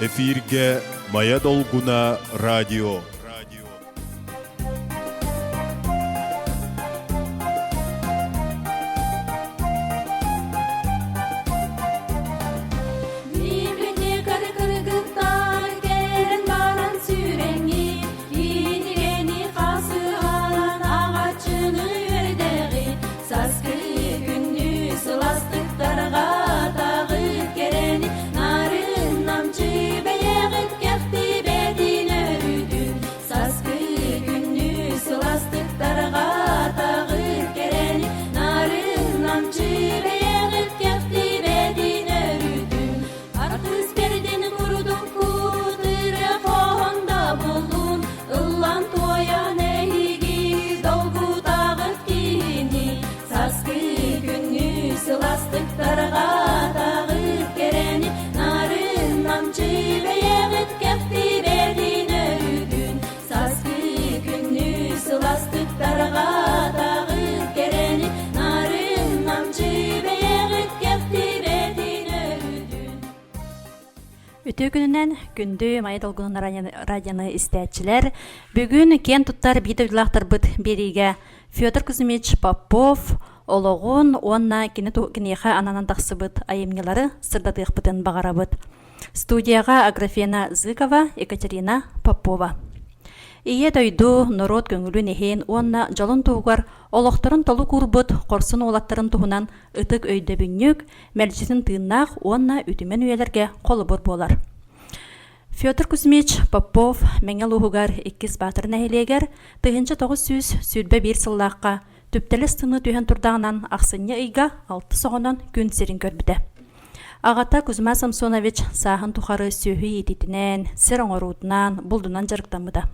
Эфиргэ Майа Долгуна радио. Библиотекарь кыргыттар кэлэн баран сүрэҥҥи кинигэни хасыһан аҕаччыны үөрдэҕи саскы күннүү сыластык тарҕатаҕыт кэрэни нарын намчы бэйэҕит кэхтибэтин өрүтүн саскы күннүү сыластык тарҕатаҕыт кэрэни нарын намчы бэйэҕит кэхтибэтин өрүтүн Артыыс бэрдин курдук кутура хоһон да буллун, ыллан туойан эһиги долгутаҕыт киһини, саскы күннүү сыластык тарҕатаҕыт кэрэни, нарын намчы бэйэҕит кэхтибэтин өрүтүн, саскы күннүү сыластык тарҕатаҕыт кэрэни, нарын намчы бэйэҕит кэхтибэтин өрүтүн. Үтүө күнүнэн күндү Майа долгунун радионы истээччилэр. Бүгүн киэн туттар биир дойдулаахтарбыт биэриигэ Федор Кузьмич Попов олоҕун уонна кини киниэхэ ананан тахсыбыт айымньылары сырдатыахпытын баҕарабыт. Студияҕа Аграфена Зыкова, Екатерина Попова. Ийэ дойду, норуот көҥүлүн иһин уонна дьолун туһугар олохторун толук уурбут хорсун уолаттарын туһунан ытык өйдөбүнньүк, мэлдьитин тыыннаах уонна үтүмэн үйэлэргэ холобур буолар. Федор Кузьмич Попов Мэҥэ улууһугар иккис Баатыр нэһилиэгэр 1921 сыллаахха түптэлэс тымныы түһэн турдаҕынан ахсынньы ыйга алтыс оҕонон күн сирин көрбүтэ. Аҕата Кузьма Самсонович сааһын тухары сүөһү иитиитинэн, сир оҥоруутунан, булдунан дьарыктаммыта.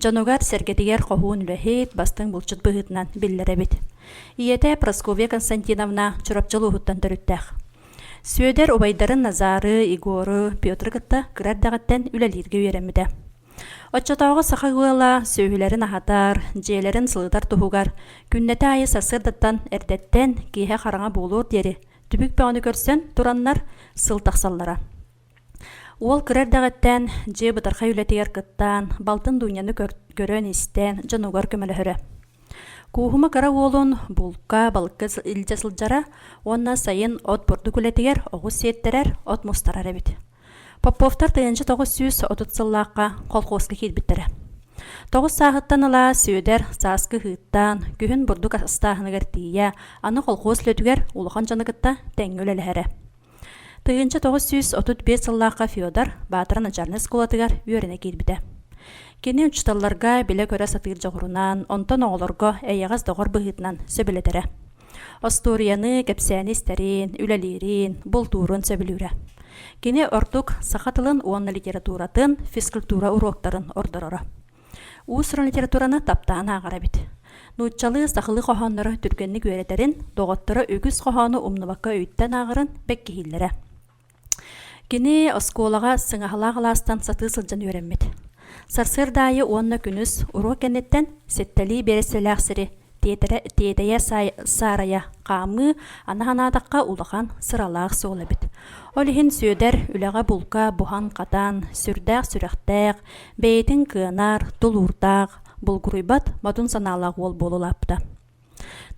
Дьонугар-сэргэтигэр хоһуун үлэһит, бастыҥ булчут быһыытынан биллэр эбит. Ийэтэ Прасковья Константиновна Чурапчы улууһуттан төрүттээх. Сүөдэр убайдарын Назары, Егору, Петры кытта кыра эрдэҕиттэн үлэлииргэ үөрэммитэ. Оччотооҕу саха ыала сүөһүлэрин аһатар, дьиэлэрин сылытар туһугар күннэтэ аайы сарсыардаттан эрдэттэн киэһэ хараҥа буолуор диэри түбүк бөҕөнү көрсөн тураннар сыл тахсаллара. Уол кыра эрдэҕиттэн дьиэ бытархай үлэтигэр кыттан, балтын Дуняны көрөн-истэн дьонугар көмөлөһөрө. Кууһума кыра уолун булка, балыкка илдьэ сылдьара уонна сайын от бурдук үлэтигэр оҕус сиэттэрэр, от мустарар эбит. Поповтар 1930 сыллаахха колхуоска киирбиттэрэ. Тоҕус сааһыттан ыла Сүөдэр сааскы ыһыыттаан, күһүн бурдук астааһыныгар тиийэ, аны колхуос үлэтигэр улахан дьону кытта тэҥҥэ үлэлэһэрэ. 1935 сыллаахха Федор Баатара начальнай оскуолатыгар үөрэнэ киирбитэ. Кини учууталларга билэ-көрө сатыыр дьоҕурунан, онтон оҕолорго эйэҕэс доҕор быһыытынан сөбүлэтэрэ. Остуоруйаны, кэпсээни истэрин, үлэлиирин, бултуурун сөбүлүүрэ. Кини ордук саха тылын уонна литературатын, физкультура уруоктарын ордороро. Уус-уран литератураны таптаан ааҕар эбит. Нууччалыы, сахалыы хоһооннору түргэнник үөрэтэрин, доҕотторо үгүс хоһоону умнубакка өйүттэн ааҕарын бэккиһииллэрэ. Кини оскуолаҕа сыҥаһалаах алаастан сатыы сылдьан үөрэммит. Сарсыарда аайы уонна күнүс уруок кэнниттэн сэттэлии биэрэстэлээх сири тиэтэйэ саарайа хаамыы аны санаатахха улахан сыралаах суол эбит. Ол иһин Сүөдэр үлэҕэ-булка буһан-хатан, сүрдээх сүрэхтээх, бэйэтин кыанар, тулуурдаах, булгуруйбат модун санаалаах уол буола улааппыта.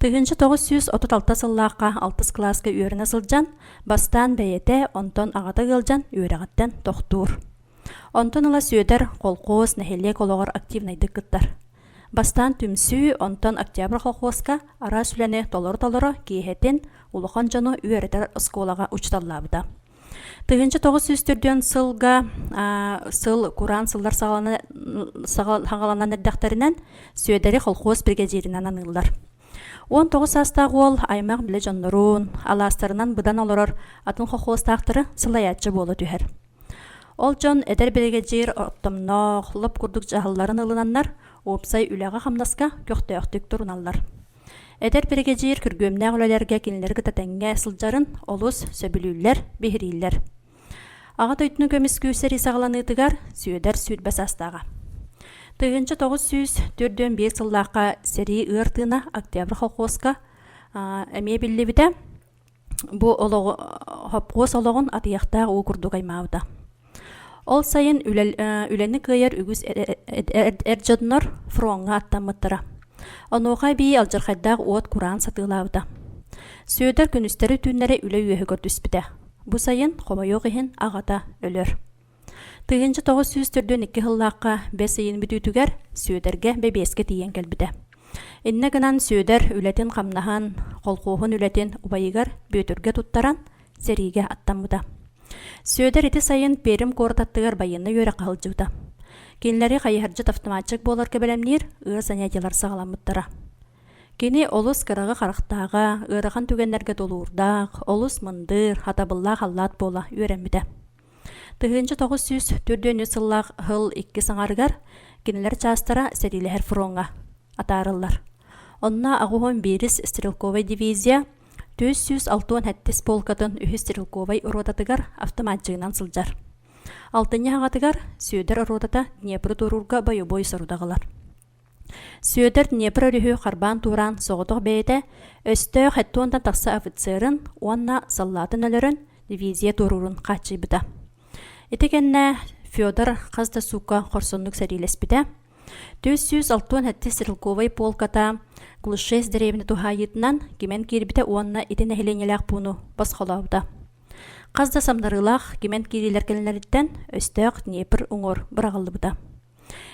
1936 сыллаахха алтыс кылааска үөрэнэ сылдьан, бастаан бэйэтэ, онтон аҕата ыалдьан үөрэҕиттэн тохтуур. Онтон ыла Сүөдэр колхоз, нэһилиэк олоҕор активнайдык кыттар. Бастаан түмсүү, онтон Октябрь колхозка араас үлэни толоро-толоро киэһэтин улахан дьону үөрэтэр оскуолаҕа учууталлаабыта. 1904 сылга сыл кураан сыллар саҕаланан эрдэхтэринэн Сүөдэри колхоз биригэдьииринэн аныыллар. 19 саастаах уол аймах билэ дьоннорун, алаастарынан быдан олорор атын колхозтаахтары салайааччы буола түһэр. Ол дьон эдэр биригэдьиир оттомноох, лоп курдук дьаһалларын ылынаннар, уопсай үлэҕэ-хамнаска көхтөөхтүк туруналлар. Эдэр биригэдьиир күргүөмнээх үлэлэргэ кинилэри кытта тэҥҥэ сылдьарын олус сөбүлүүллэр, биһирииллэр. Аҕа дойдуну көмүскүүр сэрии саҕаланыытыгар Сүөдэр 20 саастааҕа. 1941 сыллаахха сэрии ыар тыына Октябрь колхозка эмиэ биллибитэ. Бу олоҕу хопхуос олоҕун атыйахтаах уу курдук аймаабыта. Ол сайын үлэни кыайар үгүс эр дьоннор фроҥҥа аттаммыттара. Онуоха эбии алдьархайдаах уот кураан сатыылаабыта. Сүөдэр күнүстэри-түүннэри үлэ үөһүгэр түспүтэ. Бу сайын, хомойуох иһин, аҕата өлөр. 1942 сыллаахха бэс ыйын бүтүүтүгэр Сүөдэргэ бэбиэскэ тиийэн кэлбитэ. Иннэ гынан Сүөдэр үлэтин-хамнаһын, колхуоһун үлэтин убайыгар Бүөтүргэ туттаран сэриигэ аттаммыта. Сүөдэр ити сайын Пермь куорат аттыгар байыаннай үөрэххэ сылдьыбыта. Кинилэри хайыһардьыт автоматчик буоларга бэлэмниир ыар занятиелар саҕаламмыттара. Кини олус кыраҕы харахтааҕа, ыарахан түгэннэргэ тулуурдаах, олус мындыр, хатабыллаах аллаат буола үөрэммитэ. 1943 сыллаах сыл иккис аҥарыгар кинилэр чаастара сэриилэһэр фроҥҥа атаарыллар. Онно 81 стрелковай дивизия 467 полкатын үһүс стрелковай ротатыгар автоматчигынан сылдьар. Алтынньы аҕатыгар Сүөдэр ротата Днепры туоруурга бойобуой сорудах ылар. Сүөдэр Днепр өрүһү харбаан туораан соҕотох бэйэтэ өстөөх 70-тан тахса офицерын уонна саллаатын өлөрөн дивизия туоруурун хааччыйбыта. Ити кэннэ Федор хас да суукка хорсуннук сэриилэспитэ. 467 стрелковай полката Глушес дэриэбинэ туһаайыытынан кимэн киирбитэ уонна ити нэһилиэнньэлээх пууну босхолообута. Хас да самнарыылаах кимэн киириилэр кэлэллэриттэн өстөөх Днепр уҥуор быраҕыллыбыта.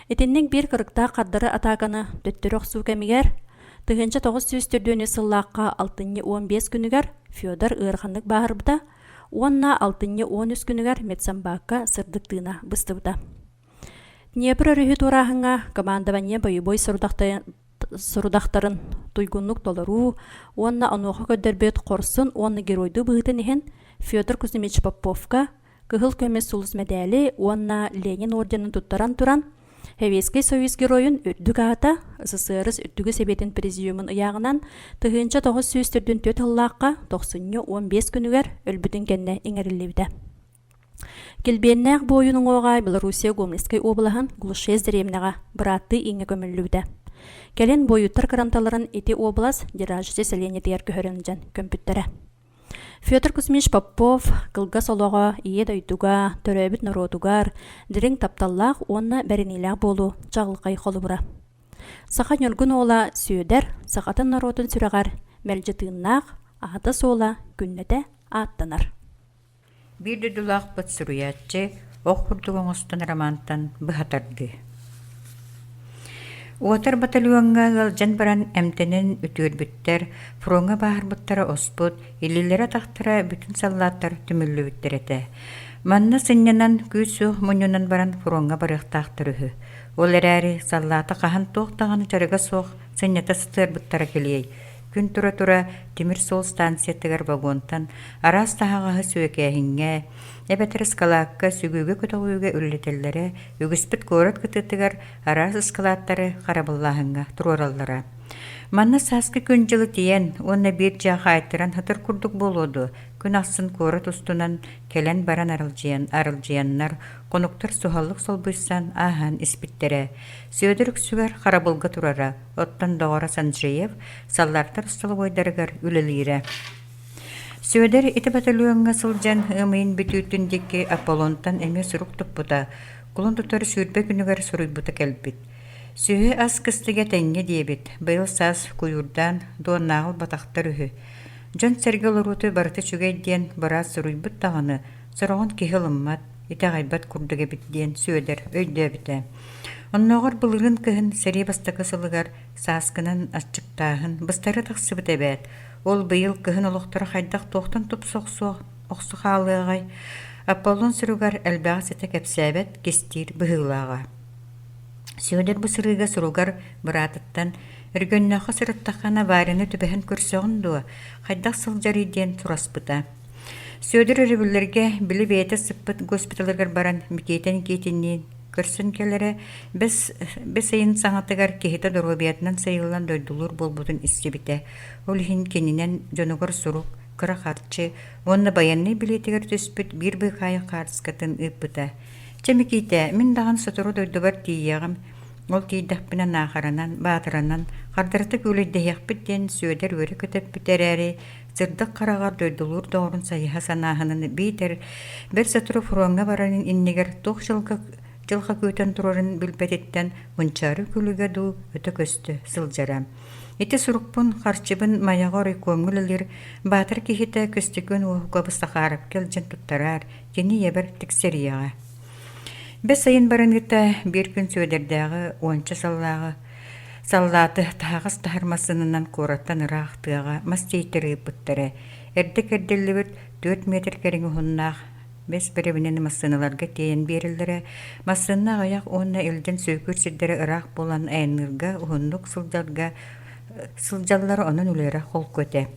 Итинник биир кырыктаах хардары атааканы төттөрү охсуу кэмигэр 1943 сыллаахха алтынньы 15 күнүгэр Федор ыараханнык бааһырбыта уонна алтынньы 13 күнүгэр медсамбаакка сырдык тыына быстыбыта. Днепр өрүһү туорааһыҥҥа командование бойобуой сорудахтарын туйгуннук толоруу уонна онуоха көрдөрбүт хорсун уонна геройдуу быһыытын иһин Федор Кузьмич Поповка Кыһыл көмүс сулус мэдээли уонна Ленин орденын туттаран туран Сэбиэскэй Союз Геройун үрдүк аата СССР Үрдүкү Сэбиэтин Президиумун ыйааҕынан 1944 сыллаахха тохсунньу 15 күнүгэр өлбүтүн кэннэ иҥэриллибитэ. Килбиэннээх буойун уҥуоҕа Белоруссия Гомельскай уобалаһын Глушец дэриэбинэҕэ бырааттыы ииҥҥэ көмүллүбүтэ. Кэлин буойуттар кырамталарын ити уобалас Деражичи сэлиэнньэтигэр көһөрөн илдьэн көмпүттэрэ. Федор Кузьмич Попов кылгас олоҕо Ийэ дойдуга, төрөөбүт норуотугар дириҥ тапталлаах уонна бэриниилээх буолуу чаҕылхай холобура. Саха ньургун уола Сүөдэр сахатын норуотун сүрэҕэр мэлдьи тыыннаах, аата-суола күннэтэ ааттанар. Биир дойдулаахпыт суруйааччы ох курдук оҥостон романтан быһа тардыы. Уотар батальоҥҥа ыалдьан баран эмтэнэн үтүөрбүттэр, фроҥҥа бааһырбыттара оспут, илиилэрэ-атахтара бүтүн саллааттар түмүллүбүттэр этэ. Манна сынньанан, күүс-уох мунньунан баран фроҥҥа барыахтаахтар үһү. Ол эрээри саллааты хаһан туох даҕаны дьарыга суох сынньата сытыарбыттара кэлиэй, Күн тура-тура тимир суол станциятыгар вагонтан араас таһаҕаһы сүөкээһиҥҥэ, эбэтэр ыскалаакка сүгүүгэ-көтөҕүүгэ үлэлэтэллэрэ, үгүспүт куорат кытыытыгар араас ыскалааттары харабыллааһыҥҥа туруораллара. Манна сааскы күн-дьылы тиийэн уонна биир дьаа хаайтаран сытар курдук буолуо дуо, күн ахсын куорат устунан кэлэн-баран аралдьыйан аралдьыйаннар, хонуктар суһаллык солбуйсан ааһан испиттэрэ. Сүөдэр үксүгэр харабылга турара, оттон доҕоро Санджеев саллааттар остолобуойдарыгар үлэлиирэ. Сүөдэр ити батальоҥҥа сылдьан ыам ыйын бүтүүтүн диэки Аполлонтан эмиэ сурук туппута, кулун тутар 20 күнүгэр суруйбута кэлбит. Сүһү ас кыстыга этэҥҥэ диэбит, быйыл саас куйуурдаан дуоннааҕы ылбатахтар үһү. Дьон-сэргэ олорууту барыта үчүгэй диэн быраас суруйбут даҕаны, сороҕун киһи ылыммат, итэҕэйбэт курдук эбит диэн Сүөдэр өйдөөбүтэ. Оннооҕор былырыын кыһын сэрии бастакы сылыгар сааскынан аччыктааһын быстары тахсыбыт эбээт. Ол быйыл кыһын олохторо хайдах туохтан тупса охсуох охсо хаалыаҕай? Аполлон суругар элбэҕи ситэ кэпсээбэт, кистиир быһыылааҕа. Сүөдэр бу сырыыга суругар быраатыттан «Өргөннөөххө сырыттаххына Варяны түбэһэн көрсөҕүн дуо? Хайдах сылдьарый?» диэн сураспыта. Сүөдэр өрөбүллэргэ били бэйэтэ сыппыт госпиталыгар баран Микиитэ Никитинниин көрсөн кэлэрэ, бэс, бэс ыйын саҥатыгар киһитэ доруобуйатынан сайыллан дойдулуур буолбутун истибитэ. Ол иһин кининэн дьонугар сурук, кыра харчы уонна байыаннай билиэтигэр түспүт биир быыкаайык хаартыскатын ыыппыта. Чэ, Микиитэ, мин даҕаны сотору дойдубар тиийиэҕим. Ол тиийдэхпинэ наахаранан, баатыранан хардарыта күүлэйдэһиэхпит диэн Сүөдэр үөрэ көтөппүтэ эрээри, сырдык хараҕар дойдулуур доҕорун сайыһа санааһынын биитэр бэрт сотору фроҥҥа барарын иннигэр туох дьылга дьылҕа күүтэн турарын билбэтиттэн мунчаары күлүгэ дуу өтө көстө сылдьара. Ити сурукпун, харчыбын Майаҕа оройкуомҥа үлэлиир баатыр киһитэ Көстөкүүн Уоһукабы Сахаарапка илдьэн туттараар, кини ийэбэр тиксэриэҕэ. Бэс ыйын бараныыта биир күн Сүөдэрдээҕи уонча сыллааҕы саллааты таһаҕас таһар массыынанан куораттан ыраах тыаҕа мас тиэйтэрэ ыыппыттара. Эрдэ кэрдиллибит 4 метр кэриҥэ уһуннаах бэс бэрэбинэни массыыналарга тиэйэн биэрэллэрэ. Массыына аҕыйах уонна илдьэн сүөкүүр сирдэрэ ыраах буолан айанныырга уһуннук сылдьарга сылдьаллара онон үлэлэрэ холку этэ.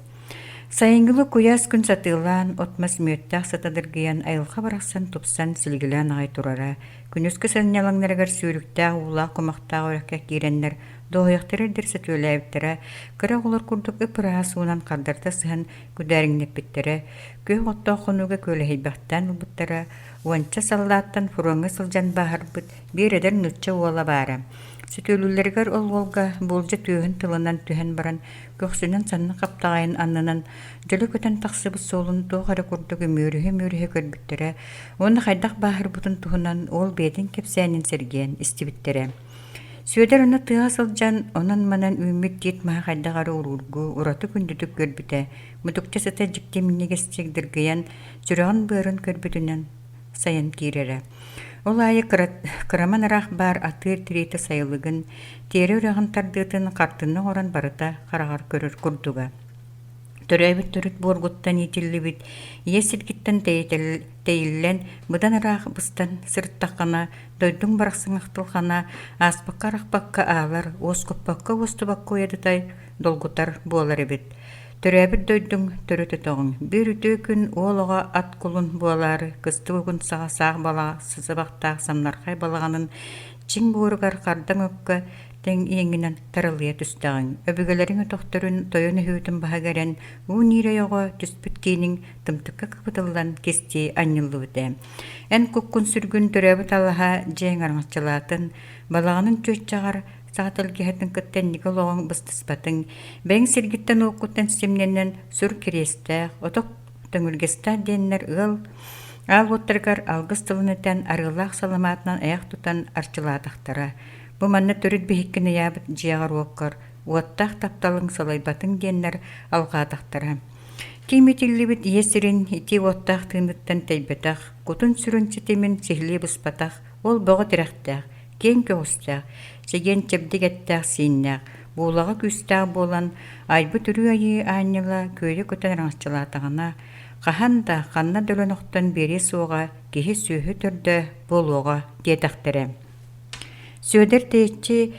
Сайыҥҥылыы куйаас күн сатыылаан, от-мас мүөттээх сыта дыргыйан, айылҕа барахсан тупсан, силигилээн аҕай турара. Күнүскү сынньалаҥнарыгар сүүрүктээх уулаах кумахтаах үрэххэ киирэннэр, дуоһуйахтара ирдир сөтүөлээбиттэрэ, кыра оҕолор курдук ып-ыраас уунан хардарыта сыһан күдээриҥнэппиттэрэ, күөх оттоох хонууга күөлэһийбэхтээн ылбыттара, уонча саллааттан фроҥҥа сылдьан бааһырбыт биир эдэр нуучча уола баара. Сөтүөлүүллэригэр ол уолга буулдьа түөһүн тылынан түһэн баран, көхсүнэн санны хаптаҕайын аннынан дьөлө көтөн тахсыбыт суолун туох эрэ курдук үмүөрүһэ-үмүөрүһэ көрбүттэрэ уонна хайдах бааһырбытын туһунан уол бэйэтин кэпсээнин сэргээн истибиттэрэ. Сүөдэр ону тыаҕа сылдьан, онон-манан үүммүт тиит маһа хайдах эрэ уруургу, ураты күндүтүк көрбүтэ, мутукча сыта дьикти минньигэстик дыргыйан, сүрэҕин-быарын көрбүтүнэн сайан киирэрэ. Ол аайы кыраман ыраах баар атыыр тириитэ сайылыгын, тиэрэ үрэҕин тардыытын хартыына оҥорон барыта хараҕар көрөр курдуга. Төрөөбүт төрүт буоргуттан иитиллибит, ийэ сиргиттэн тэйиллэн, быдан ыраах быстан сырыттаххына, дойдуҥ барахсан ахтылҕана ааспакка-арахпакка аалар, уоскуппакка уостубакка уйадытай, долгутар буолар эбит. Төрөөбүт дойдуҥ төрүт өтөҕүҥ, биир үтүө күн уол оҕо ат кулун буолаары кыстык угун саҕа саах балаҕа сыбахтаах самнархай балаҕанын чиҥ буоругар хардаҥ окко тэҥ иэҥҥинэн таралыйа түстэҕиҥ. Өбүгэлэриҥ өтөхтөрүн тойон өһүөтүн баһыгар эн уу ньиирэй оҕо түспүт кииниҥ тымтыкка кыбытыллан кистии анньыллыбыт ээ. Эн куккун-сүргүн төрөөбүт алаһа дьиэҥ араҥаччылаатын, балаҕанын чүөччэҕэр саха тэлгэһэтин кытта инники олоҕуҥ быстыспатыҥ, бэйэҥ сиргиттэн-уоккуттан симнэнэн сүр кириэстээх, отох төҥүргэстээх диэннэр ыал аал уоттарыгар алгыс тылын этэн, арыылаах саламаатынан айах тутан арчылаатахтара. Бу манна төрүт биһиккин ыйаабыт дьиэҕэр-уоккар уоттаах тапталыҥ салайбатыҥ диэннэр алҕаатахтара. Ким итиллибит ийэ сирин итии уоттаах тыыныттан тэйбэтэх, кутун-сүрүн ситимин сиһилии быспатах, ол бөҕө тирэхтээх, киэҥ көҕүстээх, чэгиэн чэбдик эттээх-сииннээх, буулаҕа күүстээх буолан, айбыт үрүү айыы аанньала күөлү көтөн араҥаччылаатаҕына, хаһан да, ханна да өлөн охтон биэриэ суоҕа, киһи-сүөһү төрдө буолуоҕа диэтэхтэрэ. Сүөдэр тэйиччи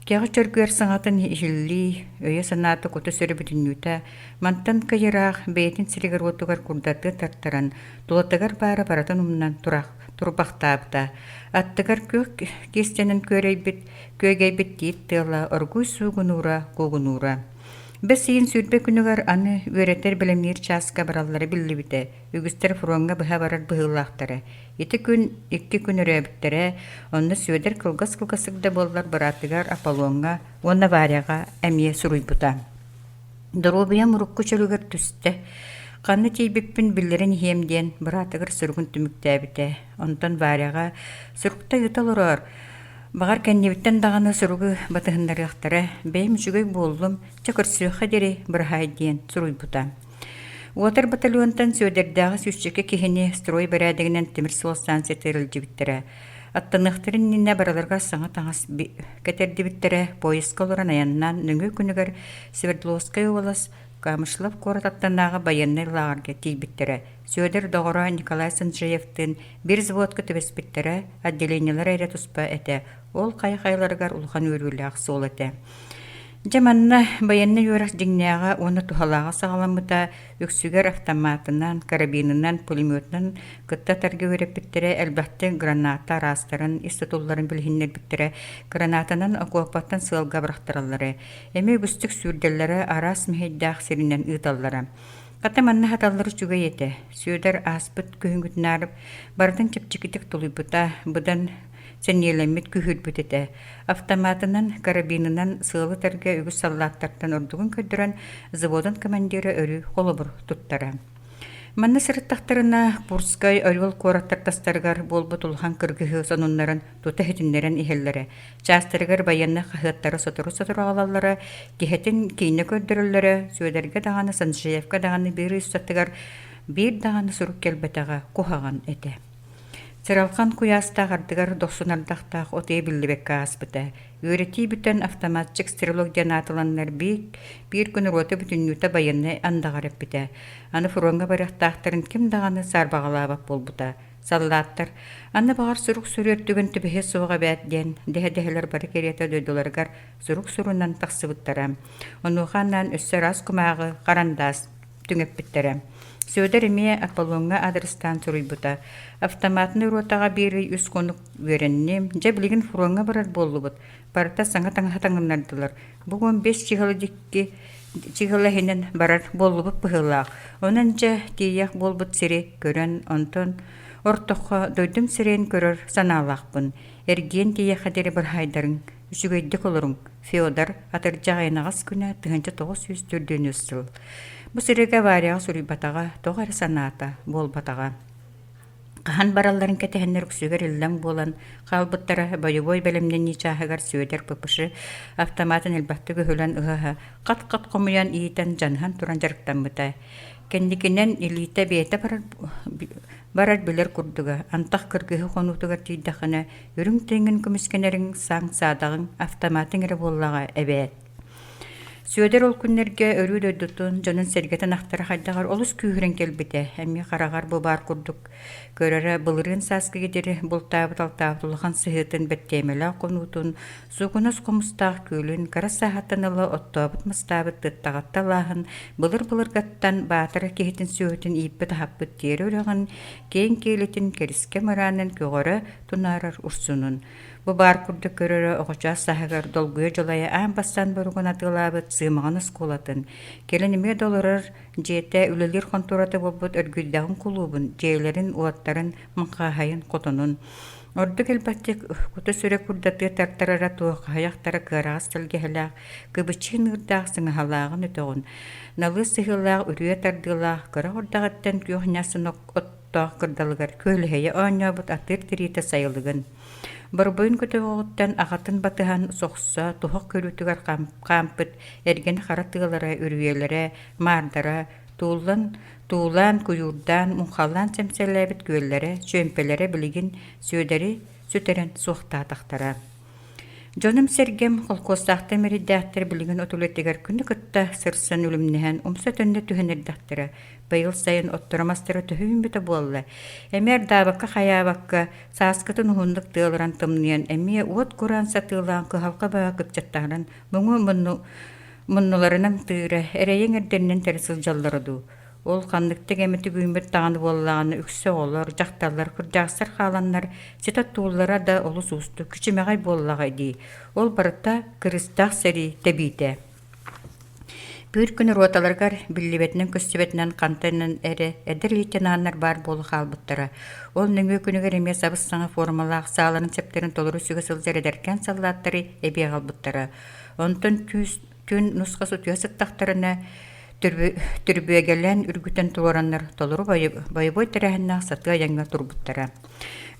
кэҕэ чөргүөр саҥатын иһиллии, өйө-санаата кута-сүрэ бүтүннүүтэ мантан кыйыраах бэйэтин сиригэр-уотугар курдаттыы тартаран, тулатыгар баара барытын умнан турах турбахтаабыта. Аттыгар күөх киэстэнэн күөрэйбит, күөгэйбит тиит тыала оргууй суугунуура, куугунуура. Бэс ыйын 20 күнүгэр аны үөрэтэр-бэлэмниир чааска бараллара биллибитэ. Үгүстэр фроҥҥа быһа барар быһыылаахтара. Ити күн икки күн өрөөбүттэрэ, онно Сүөдэр кылгас-кылгастык да буоллар быраатыгар Аполлоҥҥа уонна Варяҕа эмиэ суруйбута. Доруобуйам урукку чөлүгэр түстэ. Ханна тиийбиппин биллэрэн иһиэм диэн быраатыгар суругун түмүктээбитэ. Онтон Варяҕа «Сурукта ыыта олороор, баҕар кэннибиттэн даҕаны суругу батыһыннарыахтара, бэйэм үчүгэй буоллум, чэ көрсүөххэ диэри быраһаай» диэн суруйбута. Уотар батальонтан Сүөдэрдээҕи сүүсчэкэ киһини строй бэрээдэгинэн тимир суол станциятыгар илдьибиттэрэ. Аттаныахтарын иннинэ барыларыгар саҥа таҥас кэтэрдибиттэрэ, поездка олорон айаннаан нөҥүө күнүгэр Свердловскай уобалас Камышлов куорат аттынааҕы байыаннай лааҕырга тиийбиттэрэ. Сүөдэр доҕоро Николай Санжеевтыын биир взводка түбэспиттэрэ, отделениелара эрэ туспа этэ. Ол хайа-хайаларыгар улахан үөрүүлээх суол этэ. Дьэ манна байыаннай үөрэх дьиҥнээҕэ уонна туһалааҕа саҕаламмыта, үксүгэр автоматынан, карабинынан, пулеметунан кытта атарга үөрэппиттэрэ, элбэхтик граната араастарын, ис тутулларын билиһиннэрбиттэрэ, гранатанан окуопаттан сыалга бырахтараллара, эмиэ үгүстүк сүүрдэллэрэ, араас мэһэйдээх сиринэн ыыталлара. Хата манна хаталлар үчүгэй этэ. Сүөдэр ааспыт күһүҥҥүтүнээр барытын чэпчэкитик тулуйбута, быдан. сэниэлэммит күүһүрбүт этэ. Автоматынан, карабинынан сыалы ытарга үгүс саллааттартан ордугун көрдөрөн, взводун командира өрүү холобур туттара. Манна сырыттахтарына Курскай, Орел куораттар тастарыгар буолбут улахан кыргыһыы сонуннарын тута иһитиннэрэн иһэллэрэ. Чаастарыгар байыаннай хаһыаттары сотору-сотору аҕалаллара, киһитин киинэ көрдөрөллөрө, Сүөдэргэ даҕаны, Санжиевка даҕаны биир ый устатыгар биир даҕаны сурук кэлбэтэҕэ куһаҕан этэ. Сыралхан куйаастаах ардыгар дохсун ардахтаах от ыйа биллибэккэ ааспыта. Үөрэтии бүтэн автоматчик стрелок диэн аатыланнар биир, биир күн рота бүтүннүүтэ байыаннай андаҕар эппитэ. Аны фроҥҥа барыахтаахтарын ким даҕаны саарбаҕалаабат буолбута. Саллааттар «Аны баҕар сурук суруйар түгэн түбэһиэ суоҕа эбээт» диэн дэһэ-дэһэлэр бары кэриэтэ дойдуларыгар сурук сурунан тахсыбыттара. Онуоха анаан өссө араас кумааҕы, харандаас түҥэппиттэрэ. Сүөдэр эмиэ Аполлоҥҥа аадырыстаан суруйбута. Автоматнай ротаҕа биир ый үс хонук үөрэнним. Дьэ билигин фроҥҥа барар буоллубут. Барыта саҥа таҥаһа таҥыннардылар. Бу 15 чыһыла дикки чыһыла иһинэн барар буоллубут быһыылаах. Онон дьэ тиийиэх буолбут сири көрөн, онтон ортоххо дойдум сирин көрөр санаалаахпын. Эргиэн тиийиэххэ диэри быраһаайдарыҥ, үчүгэйдик олоруҥ. Федор атырдьах айанаҕас күнэ 1904 сыл. Бу сиргэ аварияҕа суруйбатаҕа, тоҕо эрэ санаата буолбатаҕа. Хаһан баралларын кэтэһэннэр үксүгэр иллэҥ буолан хаалбыттара бойобуой бэлэмнэнии чааһыгар Сүөдэр ППШ автоматын элбэхтик өһүлэн ыһа-ыһа хат-хат хомуйан иитэн дьаныһан туран дьарыктаммыта. Кэнникинэн илиитэ бэйэтэ барар, барар билэр курдуга, антах кыргыһыы хонуутугар тиийдэххинэ Үрүҥ тыыҥҥын көмүскэнэриҥ саҥ саадаҕыҥ, автоматыҥ эрэ буоллаҕа эбээт. Сүөдэр ол күннэргэ өрүү дойдутун, дьонун-сэргэтин ахтара хайдаҕар олус күүһүрэн кэлбитэ, эмиэ хараҕар бу баар курдук көрөрө былырыын сааскы диэри бултаабыт-алтаабыт улахан сыһыытын бэртиэмэлээх хонуутун, сукунас хомустаах күөлүн, кыра сааһыттан ыла оттообут-мастаабыт тыттаҕатта алааһын, былыр-былыргаттан баатара киһитин сүөһүтүн ииппит-аһаппыт тиэрэ үрэҕин, киэҥ киэлитин кэрискэ мыраанын көҕөрө тунаарар урсунун. Бу баар курдук көрөрө оҕочоос саһыгар долгуйа дьулайа аан бастаан боругун атыылаабыт Сыымаҕын оскуолатын, кэлин эмиэ да олорор дьиэтэ үлэлиир хонтуората буолбут Өргүйдэҕин кулуубун, дьиэлэрин, уоттарын, маҥхааһайын, хотонун. Ордук элбэхтик кута-сүрэ курдатыы тартарара туоххаһыйахтара кыараҕас тэлгэһэлээх, кыбычыын ыырдаах сыҥаһалааҕын өтөҕүн, налыы сыһыылаах үрүйэ тардыылаах кыра ордаҕыттан күөх ньасын оттоох кырдалыгар күөлэһийэ оонньообут атыыр тириитэ сайылыгын, борбуйун көтөҕөҕүттэн аҕатын батыһан сохсо, туһах көрүүтүгэр хаампыт эргин хара тыалара, үрүйэлэрэ, маардара, тууллан, туулаан, куйуурдаан, муҥхалаан сэмсэлээбит күөллэрэ, чүөмпэлэрэ билигин Сүөдэри сүтэрэн суохтаатахтара. Дьонум-сэргэм, холкуостаахтар мэрийдээхтэр билигин от үлэтигэр күнү кытта сырсан үлүмнэһэн умса-төннө түһэн эрдэхтэрэ. Быйыл сайын отторо-мастара төһө үүммүтэ буолла? Эмиэ ардаабакка-хайаабакка, сааскытын уһуннук тыалыран тымныйан, эмиэ уот кураан сатыылаан кыһалҕа баҕа кыпчаттаһаран муҥу мунну муннуларынан тыыра, эрэйиҥ эрдэннэн тэрэ сылдьаллара дуу? Ол ханныктык эмитик үүммүт даҕаны буоллаҕына үксэ оҕолор, дьахталлар, кырдьаҕастар хааланнар ситэ оттууллара да олус уустук, күчүмэҕэй буоллаҕа дии. Ол барыта кырыыстаах сэрии тэбиитэ. Биир күн роталарыгар биллибэтинэн-көстүбэтинэн хантан эрэ эдэр лейтенаннар баар буола хаалбыттара. Ол нөҥүө күнүгэр эмиэ сабыс-саҥа формалаах сааларын сэптэрин толору сүгэ сылдьар эдэркээн саллааттары эбии аҕалбыттара. Онтон түүс Түүн нусхас утуйа сыттахтарына, түрбүөгэлээн үргүтэн туруораннар толору бойобуой тэрээһиннээх сатыы айаҥҥа турбуттара.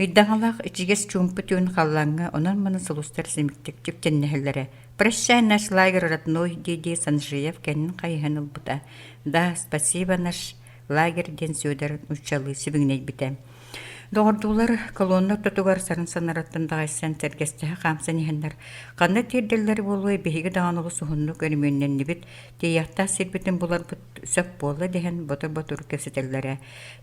Ыйдаҥалаах ичигэс чуумпу түүн халлааҥҥа онон-манан сулустар симиктик дьиктиннэһэллэрэ. «Прощай, наш лагерь родной» дии-дии Санжиев кэннин хайыһан ылбыта. «Да, спасибо, наш лагерь» диэн Сүөдэр нууччалыы сибигинэйбитэ. Доҕордуулар колонна ортотугар сарын санарыттан даҕайсан сэргэстэһэ хаамсан иһэннэр ханна тиэрдэллэр буолуой биһиги даҕаны олус уһуннук өрөмүөннэннибит тиийиэхтээх сирбитин буларбыт сөп буолла дэһэн ботур-ботур кэпсэтэллэрэ.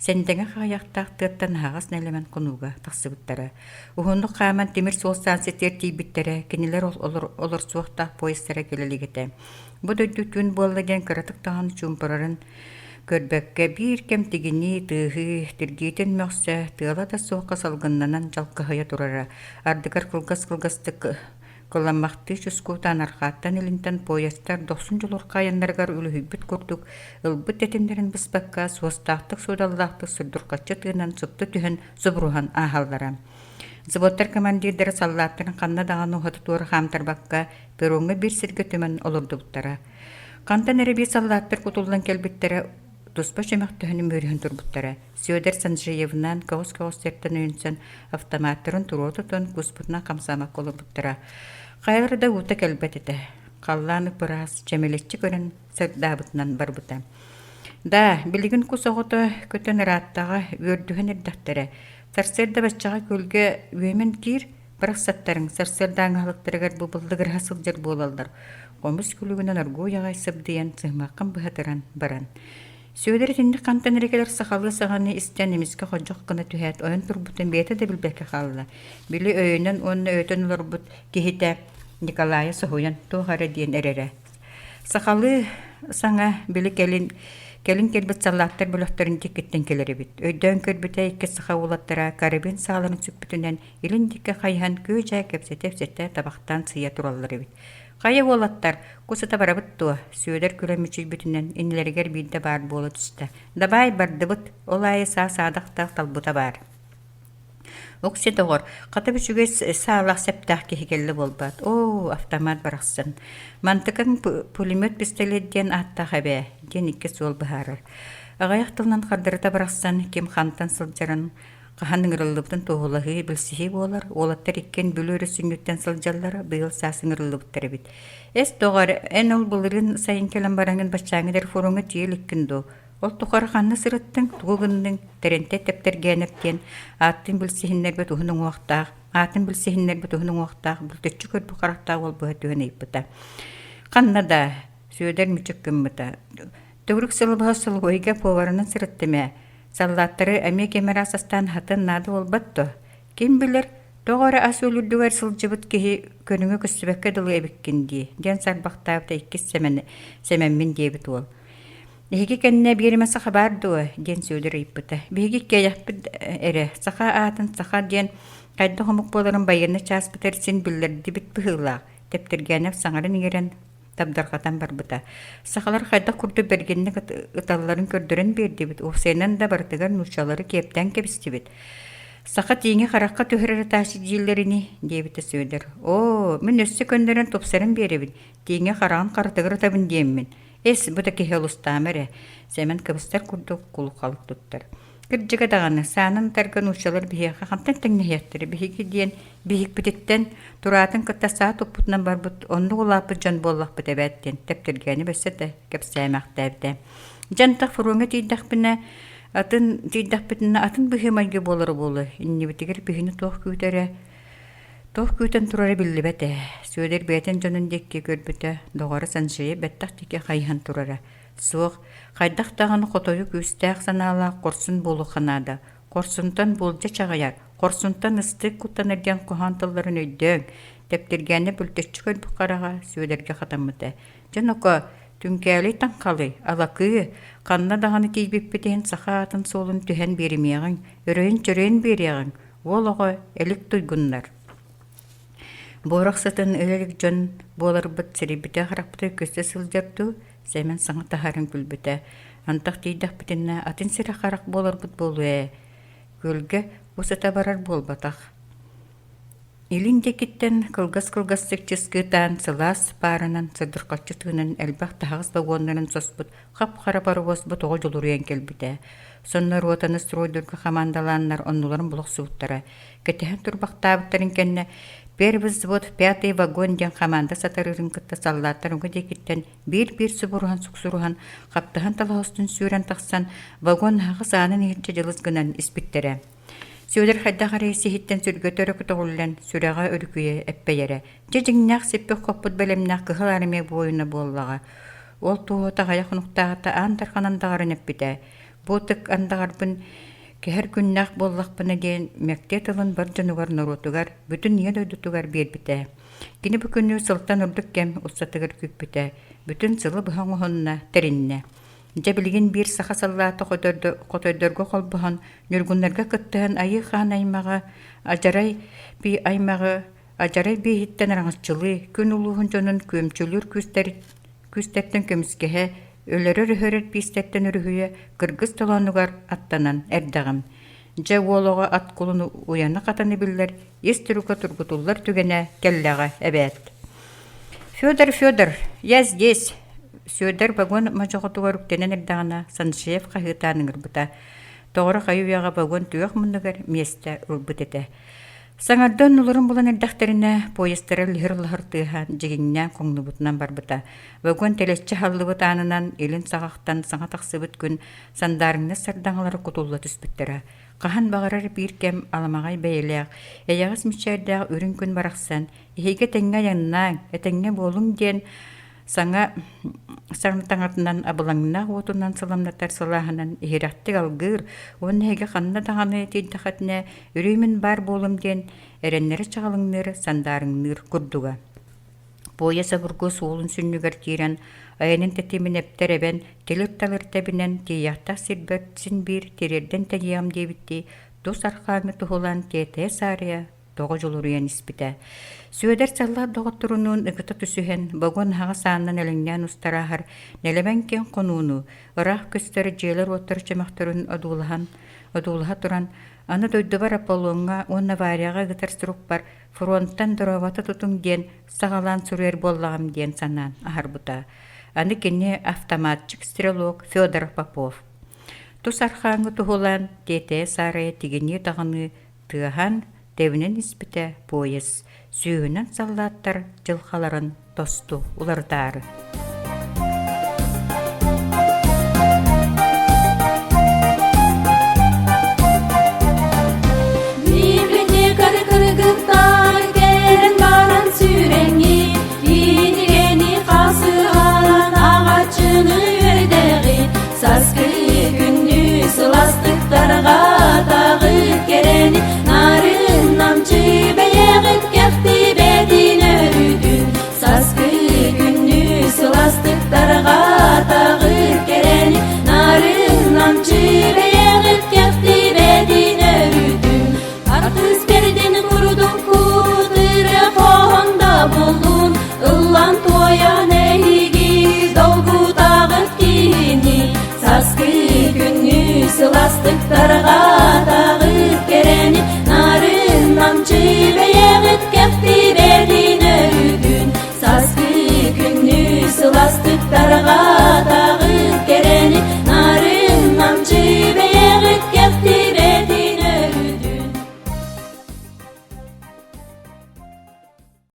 Сэндэҥэ хаайахтаах тыаттан аһаҕас нэлэмэн хонууга тахсыбыттара. Уһуннук хааман тимир суол станциятыгар тиийбиттэрэ кинилэр олорсуохтаах поездтара кэлэ илик этэ. Бу дойду түүн буолла диэн кыратык даҕаны чуумпурарын көрбөккө биир кэм тигинии, тыаһыы, тиргиитин мөхсө, тыала да суохха салгыннанан дьалкыһыйа турара, ардыгар кылгас-кылгастык кыламмахтыы чускуутаан арҕааттан илинтэн поездтар дохсун дьулурхай айаннарыгар үлүһүйбүт курдук ылбыт тэтимнэрин быспакка суостаахтык-суодаллаахтык сурдурҕаччы тыынан супту түһэн субуруһан ааһаллара. Взводтар командирдара саллааттарын ханна даҕаны уһаты-туора хаамтарбакка, перроҥҥа биир сиргэ түмэн олордубуттара. Хантан эрэ биир саллааттар кутуллан кэлбиттэрэ туспа чөмөхтөһөн үмүөрүһэн турбуттара. Сүөдэр Санжиевнаан көҕүс-көҕүстэртэн өйөнсөн автоматтарын туруо тутан куспутунан хамсаабакка олорбуттара. Хайалара да уута кэлбэт этэ. Халлаан ып-ыраас, чэмэличчи көрөн сырдаабытынан барбыта. Да, билигин кус оҕото көтөн ырааттаҕа, үөрдүһэн эрдэхтэрэ. Сарсыарда баччаҕа күөлгэ үөмэн киир, барахсаттарыҥ сарсыардааҥы аһылыктарыгар бу быллыгыраһа сылдьар буолаллар. Хомус күлүгүнэн оргууй аҕай сыбдыйан, сыһымаххын быһатыран баран. Сүөдэр итинник хантан эрэ кэлэр сахалыы саҥаны истэн эмискэ ходьох гына түһээт ойон турбутун бэйэтэ да билбэккэ хаалла. Били өйүнэн уонна өйтөн олорбут киһитэ Николайа соһуйан туох эрэ диэн эрэрэ. Сахалыы саҥа били кэлин кэлин кэлбит саллааттар бөлөхтөрүн диэкиттэн кэлэр эбит. Өйдөөн көрбүтэ икки саха уолаттара карабин сааларын сүкпүтүнэн илин диэки хайыһан күө-дьаа кэпсэтэ-кэпсэтэ табахтаан сыйа тураллар эбит. Хайа уолаттар, кус ыта барабыт дуо? Сүөдэр күлэн мүчүйбүтүнэн иннилэригэр биирдэ баар буола түстэ. Дабаай бардыбыт, ол аайы саа саадахтаах талбыта баар. Окси доҕор, хата үчүгэй саалаах сэптээх киһи кэллэ буолбаат. Оо, автомат барахсан. Мантыкаҥ пулемет пистолет диэн ааттаах эбээ, диэн икки суол быһаарар. Аҕыйах тылынан хардарыта барахсан ким хантан сылдьарын, хаһан ыҥырыллыбытын туоһулаһыы, билсиһии буолар. Уолаттар иккиэн Бүлүү өрүс сүнньүттэн сылдьаллара, быйыл саас ыҥырыллыбыттар эбит. Эс, доҕор, эн ол былырыын сайын кэлэн бараҥҥын баччааҥҥы форуҥҥа тиийэ иликкин дуу? Ол тухары ханна сырыттыҥ, тугу гынныҥ, Тэрэнтэй Тэптэргээнэп диэн ааттыын билсиһиннэрбит уһун уҥуохтаах, аатын билсиһиннэрбит уһун уҥуохтаах, бүлтэччи көрбүт харахтаах уол быһа түһэн ыйыппыта. Ханна да, Сүөдэр мүчүк гыммыта. Төгүрүк сылы быһа солобуойга поварынан сырыттым ээ. Саллааттары эмиэ ким эрэ ас астаан аһатан наада буолбат дуо? Ким билэр, тоҕо эрэ ас үөл үрдүгэр сылдьыбыт киһи көрүҥэ көстүбэккэ дылы эбиккин дии, диэн сарбахтаабыта иккис Сэмэн, Сэмэммин диэбит уол. Эһиги кэннэ биэримэ саха баар дуо? диэн Сүөдэр ыйыппыта. Биһиги иккиэйэхпит эрэ, саха аатын саха диэн хайдах омук буоларын байыаннай чааспытыгар син биллэрдибит быһыылаах, Тэптиргээнэп саҥаран-иҥэрэн табдарҕатан барбыта. Сахалар хайдах курдук бэргэнник ыталларын көрдөрөн биэрдибит, уопсайынан да барытыгар нууччалары киэптээн кэбистибит. Саха тииҥи харахха түһэрэр ытааччы дииллэр ини, диэбитэ Сүөдэр. Оо, мин өссө көннөрөн тупсаран биэрэбин, тииҥи хараҕын харатыгар ытабын диэммин. Эс, бу да киһи олустаама эрэ, Сэмэн кыбыстар курдук кулухалык туттар. Кырдьыга даҕаны, саанан ытарга нууччалар биһиэхэ хантан тэҥнэһиэхтэрэ биһиги диэн биһикпититтэн тураатын кытта саа туппутунан барбыт оннук улааппыт дьон буоллахпыт эбээт диэн тэптиргээни бэссэ да кэпсээмэхтээбитэ. Дьэ антах фроҥҥа тиийдэхпинэ атын тиийдэхпитинэ атын быһыы-майгы буолара буолуо иннибитигэр биһини туох күүтэрэ туох күүтэн турара биллибэт ээ. Сүөдэр бэйэтин дьонун диэки көрбүтэ, доҕоро Санжия бэттэх диэки хайыһан турара. Суох, хайдах даҕаны хотойу күүстээх санаалаах хорсун буолуохха наада. Хорсунтан буулдьа чаҕыйар, хорсунтан ыстык куттанар диэн хоһоон тылларын өйдөөҥ, тэптиргээнэ бүлтэччи көрбүт хараҕа Сүөдэргэ хатаммыта. Дьэ ноко, түҥкээлий таҥхалый, алакыы, ханна даҕаны тиийбиппит иһин саха аатын суолун түһэн биэримиэҕиҥ, өрөйөн-чөрөйөн биэриэҕиҥ, уол оҕо элик туйгуннар. Буорах сытын ыла илик дьон буоларбыт сирийбитэ-харахпыта көстө сылдьар дуу, Сэмэн саҥа таһааран күлбүтэ. Антах тиийдэхпитинэ атын сирэ харах буоларбыт буолуо ээ. Күөлгэ кус ыта барар буолбатах. Илин диэкиттэн кылгас-кылгастык чыскыытаан сылаас паарынан сырдырҕаччы тыынан элбэх таһаҕас вагоннарын соспут хап-хара паровоз бу тоҕо дьулуруйан кэлбитэ. Сонно ротаны стройдурга хамаандалааннар оннуларын булохсубуттара. Кэтэһэн турбахтаабыттарын кэннэ «Первый взвод в пятый вагон» диэн хамаанда сатарыырын кытта саллааттар уҥа диэкиттэн биир-биир субуруһан-суксуруһан, хаптаһан талаһыстын сүүрэн тахсан, вагон аһаҕас аанын иһирдьэ дьылыс гынан испиттэрэ. Сүөдэр хайдах эрэ сиһиттэн сүргэтэ өрө көтөҕүллэн, сүрэҕэ өрүкүйэ эппэйэрэ. Дьэ дьиҥнээх сиппит-хоппут бэлэмнээх Кыһыл Армия буойуна буоллаҕа. Ол туоһута аҕыйах хонуктааҕыта аан дархан андаҕарын эппитэ. Бу ытык андаҕарбын кэһэр күннээх буоллахпына диэн мэктиэ тылын бар дьонугар норуотугар, бүтүн ийэ дойдутугар биэрбитэ. Кини бу күнү сылтан ордук кэм устатыгар күүппүтэ, бүтүн сылы быһа оҥоһунна, тэриннэ. Дьэ билигин биир саха саллаата хотойдорго холбоһон, ньургуннарга кыттыһан Айыы Хаан аймаҕа Адьарай би аймаҕы Адьарай бииһиттэн араҥаччылыы, күн улууһун дьонун күөмчүлүүр күүстэртэн көмүскэһэ, өлөрөр-өһөрөр биистэртэн өрүһүйэ кыргыс толоонугар аттанан эрдэҕим. Дьэ уол оҕо ат кулун уйана-хатана биллэр, ис турука тургутуллар түгэнэ кэллэҕэ эбээт. «Федор, Федор, я здесь!» Сүөдэр вагон модьоҕотугар үктэнэн эрдэҕинэ Саншеев хаһыытаан ыҥырбыта. Тоҕоро хайы-үйэҕэ вагон түгэх муннугар миэстэ ылбыт этэ. Саҥарда оннуларын булан эрдэхтэринэ, поездтара лиһир-лаһыр тыаһаан дьигиҥнээн хоҥнубутунан барбыта. Вагон тэлэччи аһыллыбыт аанынан илин саҕахтан саҥа тахсыбыт күн сандаарыҥнас сардаҥалара кутулла түспүттэрэ. Хаһан баҕарар биир кэм аламаҕай бэйэлээх, эйэҕэс мичээрдээх үрүҥ күн барахсан «Эһиги этэҥҥэ айаннааҥ, этэҥҥэ буолуҥ» диэн саҥа таҥатынан абылаҥнаах уотунан сыламнатар сылааһынан иһирэхтик алгыыр уонна эһиги ханна даҕаны тиийдэххитинэ өрүү мин баар буолуом диэн эрэннэри чаҕылыҥныыр, сандаарыҥныыр курдуга. Поезд обургу суолун сүнньүгэр киирэн, айанын тэтимин эптэр эбэн, тилир-талыр тэбинэн тиийиэхтээх сирбэр син биир тириэрдэн тэйиэҕим диэбиттии тус архааҥҥы туһулаан тиэтэйэ-саарыйа тоҕо дьулуруйан испитэ. Сүөдэр саллаат доҕотторунуун ыгыта түсүһэн, вагон аһаҕас аанынан элэҥнээн устарааһар нэлэмэн киэҥ хонууну, ыраах көстөр дьиэлэр-уоттар чөмөхтөрүн одуулаһан, одуулаһа туран, аны дойдубар Аполлоҥҥа уонна Варяҕа ыытар сурукпар фронтан дорообото тутуҥ диэн саҕалаан суруйар буоллаҕым диэн санаан аһарбыта. Аны кини автоматчик-стрелок Федор Попов. Тус архааҥҥы туһулаан, тиэтэйэ-саарайа тигинии даҕаны тыаһаан, тэбинэн испитэ поезд сүүһүнэн саллааттар дьылҕаларын тосту уларытаары. Библиотекарь кыргыттар кэлэн баран сүүрэҥҥи кинигэни хасыһан аҕаччыны үөрдэҕи Саскы күннүү сыластыктарга таҕыт кэрэни нарын намчы бэйэҕит кэхтибэтин өрүүтүн Саскы күннүү сыластыктарга таҕыт кэрэни нарын намчы бэйэҕит кэхтибэтин өрүүтүн Артыыс бэрдин курдук кутыры хоһон да буллун ыллан туойан эһиги долгутаҕыт киһини Саскы күннүү сыластыктарга таҕыт кэрэни нарын намчы.